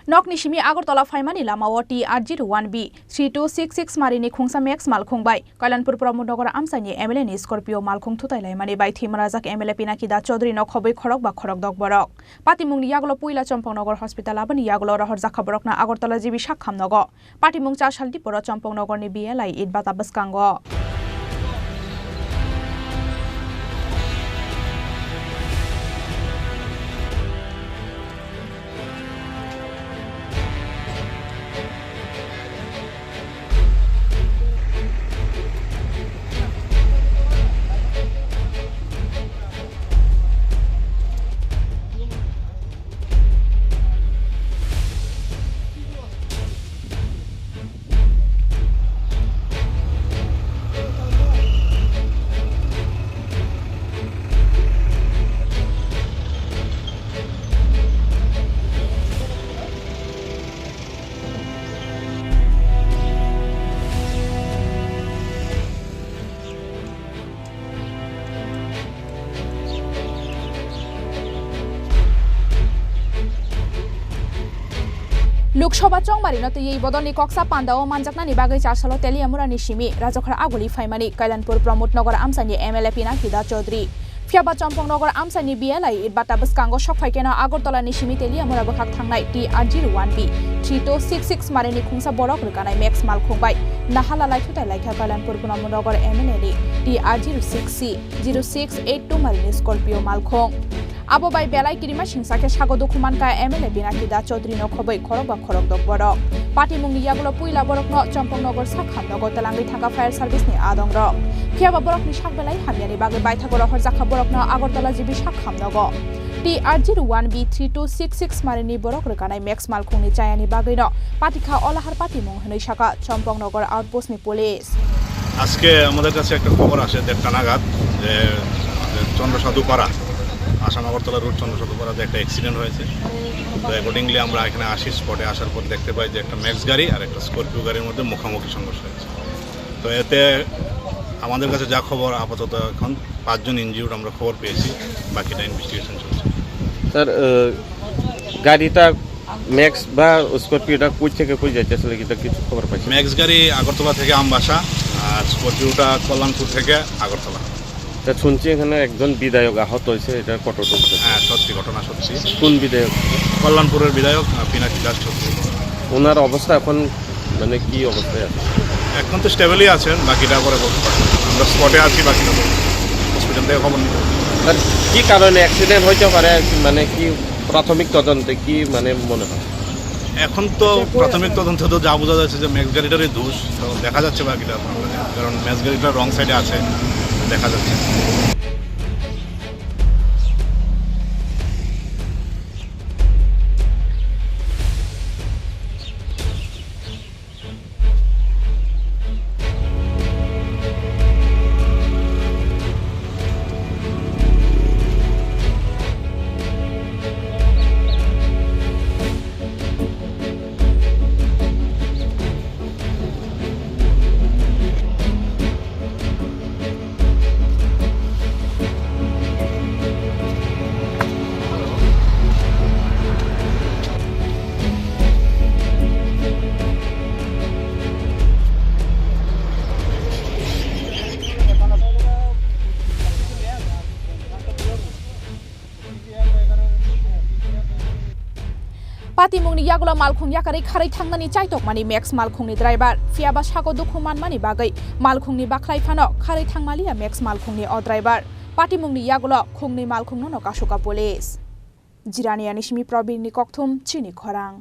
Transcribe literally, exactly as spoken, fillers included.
Nokni simi Agartala phaimani lamao T R zero one B three two six six marini khungsa Max malkhung bai Kailanpur Pramod Nagar amchaini M L A ni Scorpio malkhung thutai laimani bai thwi manajak M L A Pinaki Das Chaudhary no khobwi khorok ba khorok dok borok. Patimungni yagulo puila Champaknagar Hospital, aboni yagulo rohorjakha borokno Agartala G B Sakham nogo. Patimung cha sal diporo Champaknagarni B L I Itbata bwskango. Lok Sabha chongmarino twiwi bodolni koksa pandao manjaknani bagwi chasalo Teliamurani simi Rajakhor aguli phaimani Kailanpur Pramod Nagar amchaini M L A Pinaki Das Chaudhary. Phiyaba Champaknagar amchaini B L I Itbata bwskango sokphai keno Agartalani simi Teliamura bwkhak thangnai T R zero one B three two six six marini khungsa borok rwkanai Max malkhung bai nahala laithutai laikha Kailanpur Pramod Nagar M L A ni T R zero six C zero six eight two marini Scorpio malkhung. Abo bai belai kirima singsa khe sago dukhu mankha M L A Pinaki Das Chaudhary no khobwi khorok ba khorok dok borok. Patimungni yagulo puila borokno Champaknagar Sakham nogo twlangwi thangkha fire service ni adongrok. Phiyaba borokni sak belai hamyani bagwi baithago rohorjakha borokno Agartala G B Sakham nogo. T R zero one B three two six six marini borok rwkanai Max malkhungni chayani bagwino patikha Olahar Patimung hwnwi sakha Champaknagar outpost ni police. আজকে আমাদের কাছে একটা খবর আসে দেড়টা নাগাদ যে আমাদের চন্দ্রসাধু পাড়া, আসাম আগরতলা রোড চন্দ্রসাধু পাড়াতে একটা অ্যাক্সিডেন্ট হয়েছে। তো অ্যাকর্ডিংলি আমরা এখানে আসি, স্পটে আসার পর দেখতে পাই যে একটা ম্যাক্স গাড়ি আর একটা স্করপিও গাড়ির মধ্যে মুখোমুখি সংঘর্ষ হয়েছে। তো এতে আমাদের কাছে যা খবর, আপাতত এখন পাঁচজন ইনজিউর্ড আমরা খবর পেয়েছি, বাকিটা ইনভেস্টিগেশন চলছে। স্যার, আহ, গাড়িটা ম্যাক্স বা স্করপিওটা কই থেকে কই যাইতেছিল, এটা কিছু খবর পাইছেন? ম্যাক্স গাড়ি আগরতলা থেকে আমবাসা, আর স্করপিওটা কল্যাণপুর থেকে আগরতলা। তা শুনছি এখানে একজন বিধায়ক আহত হয়েছে, এটা কতটুকু সত্যি? হ্যাঁ, সত্যি, ঘটনা সত্যি। কোন বিধায়ক? কল্যাণপুরের বিধায়ক, আহ, পিনাকি দাস চৌধুরী। ওনার অবস্থা এখন মানে কি অবস্থায় আছে? এখন তো স্টেবলই আছেন, বাকিটা পরে বলতে পারবো। আমরা স্পটে আছি, বাকিটা পরে হসপিটাল থেকে খবর নিব। স্যার, কি কারণে অ্যাক্সিডেন্ট হইতে পারে, মানে কি প্রাথমিক তদন্তে কি মানে মনে হয়? এখন তো প্রাথমিক তদন্তে তো যা বোঝা যাচ্ছে যে ম্যাক্স গাড়িটারই দোষ, তো দেখা যাচ্ছে বাকিটা, কারণ ম্যাক্স গাড়িটা রং সাইডে আছে, দেখা যাচ্ছে। Patimungni yagulo malkhung yakarwi kharwi thangnani chaitokmani Max malkhungni driver. Phiyaba sago dukhu manmani bagwi malkhungni bakhlai phano kharwi thangmaliya Max malkhungni o driver. Patimungni yagulo khungni malkhungno no kasuka police. Jiraniani simi Probirni kokthum chini khorang.